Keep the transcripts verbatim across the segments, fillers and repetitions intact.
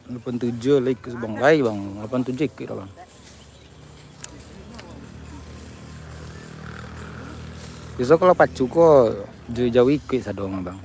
Lapan tujuah lai ka Subang. Lai, Bang. Lapan tujuah ikuik lah, Bang. Biaso kalau pacu ko jauah-jauah ikuik sadonyo, Bang.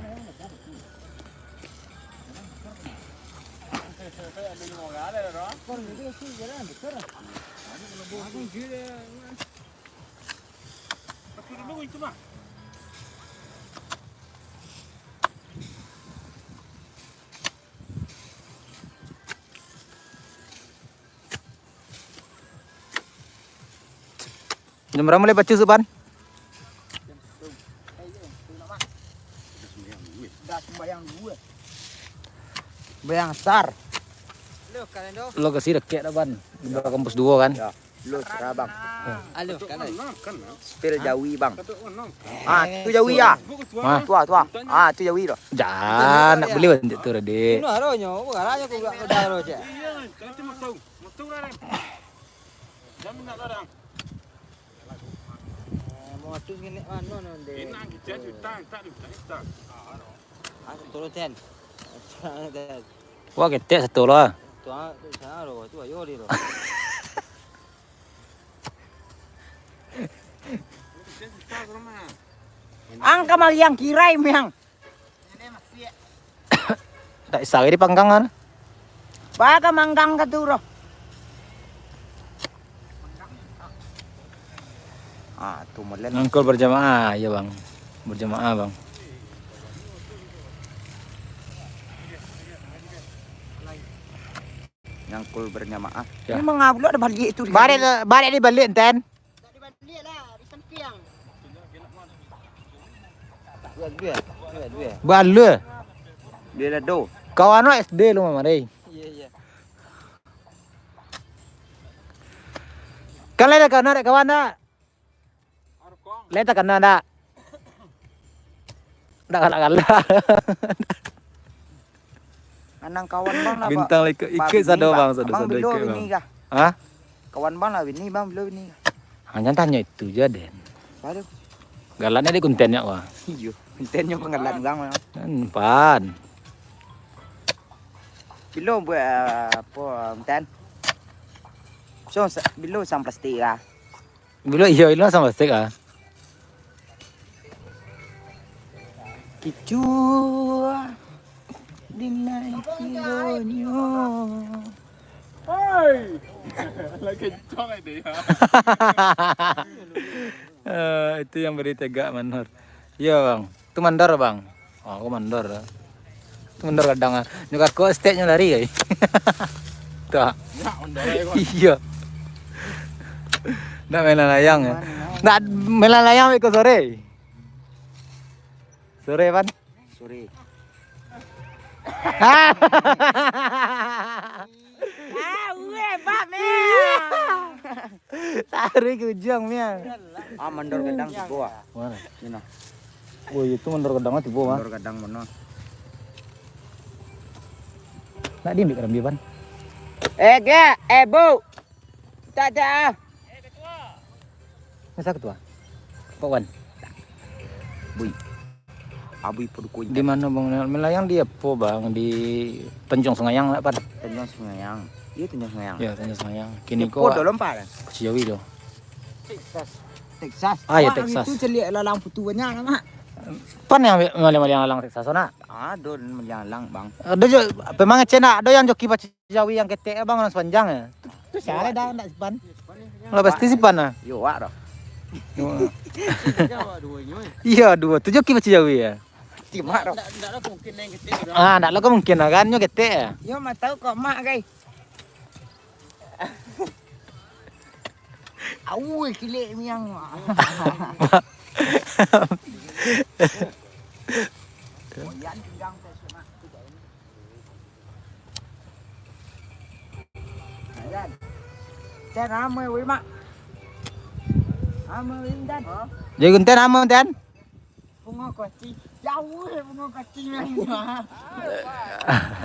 Jam bara mulai pacu, Supan? Dah sembahyang dulu, eh. Sembahyang asar. Lo ka si dekek dah, Pan. Di bawah kampus duo, kan? Ya. Lo serah, Bang. Alo, kan? Spill jawi, Bang. Ah, tu jawi ya. Mah. Tua, tua. Ah, tu jawi tu. Jan, ndak buliah bantuak tu, Radik. Ino aronyo, apo aronyo ku buliah udah lo, cek. Mau atus ngenek mano no, Dek? Enak, kijan juta, tak juta, juta. Ah, satu lo, Ten. Wah, ketek satu lah. Tu, ah, tu sana lo, tu ayo di lo. Angka maliang kirai, miang. Tak bisa dipanggang kan? Baka manggang ka tu, bro. Ah, tu malen. Nyangkul berjamaah, ya, Bang. Berjamaah, Bang. Nyangkul berjamaah. Ya. Ini mangablo ada balik tu. Balik, balik di balik, Ten. Tak dibalik lah, di samping. Dua, dua, dua, dua. Balua. Dia lah do. Kawan awak S D lu, Mama, deh. Iya, iya. Kan lai takana dek kawan dak? Lai takana dak? Dak galak-galak. Anang kawan bang lah, Bintang Bang. Lah ikut, ikut sado, Bang, sado, sado ikut, Bang. Hah? Kawan bang lah bini, Bang, bilo bini kah? Hanya tanyo itu je, Den. Aduh. Galaknyo di kontennyo, wah. Iyo, kontennyo panggalan bang, Bang. Kan, pan. Bilo buek, apo, konten? So, sa-, bilo sang plastik lah. Bilo iyo, ilo sama sek ah. Kicua dinaik kilonyo. Hei! Lah kencang ai dia. Eh, itu yang beri tegak mandor. Iya, Bang. Itu mandor, Bang. Oh, aku mandor. Itu mandor kadang, ah. Nyo kako steknyo lari, ai. Tu, ah. Ndak mandor, ai, Bang. Iya. Ndak main layang, ya. Ndak main layang, ko sore. Sore, Pan? Sore. Ah, weh, bab, eh. Tarik ke ujung, Miang. Ah, mandor gadang tibo, ah. Mana? Ni nah. Oh, itu mandor gadang tibo, ah. Mandor gadang mano? Nak diambil karambia, Pan? Eh, Gek, eh, Bu. Tak ada, ah. Masa ketua? Pak Wan. Bui. Abui Paduko Intan. Di mano, Bang? Malayang di apo, Bang? Di Tanjung Sungayang lah, Pan? Tanjung Sungayang. Iyo, Tanjung Sungayang. Iyo, Tanjung Sungayang. Kini ko Dolompa lah. Kecil Jawi tu. Texas. Texas. Ah, iyo, Texas. Itu caliak lalang putu banyak lah, Mak. Pan yang malayang-malayang lalang Texas tu, nak? Ado malayang lalang, Bang. Ado jo, memang cen, nak? Ado yang joki paci Jawi yang ketek, Bang, nan sepanjang, ya? Tu, tu siapa dah, ndak Sipan? Lah, pasti Sipan, ah. Yo, wak dah. Yo, wak. Iyo, duo. Tu joki paci Jawi, ya? Timak dah. Ndak, ndak ada kemungkinan yang ketek dah. Ah, ndak ada kemungkinan, kan, nyo ketek, ya? Yo, mak tahu kok, Mak, guys. Awui, kilik miang, Mak. Oyan pinggang tu, Mak. Ten, ramai weh, Mak. Ramai weh, Ten. Jadi, Ten, ramai, Ten? Bungo koci. Jauh, bungo koci, Mak.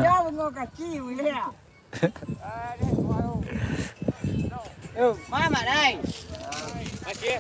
Ya, bungo koci, weh. Yo, Mak, Mak, dai. Oke.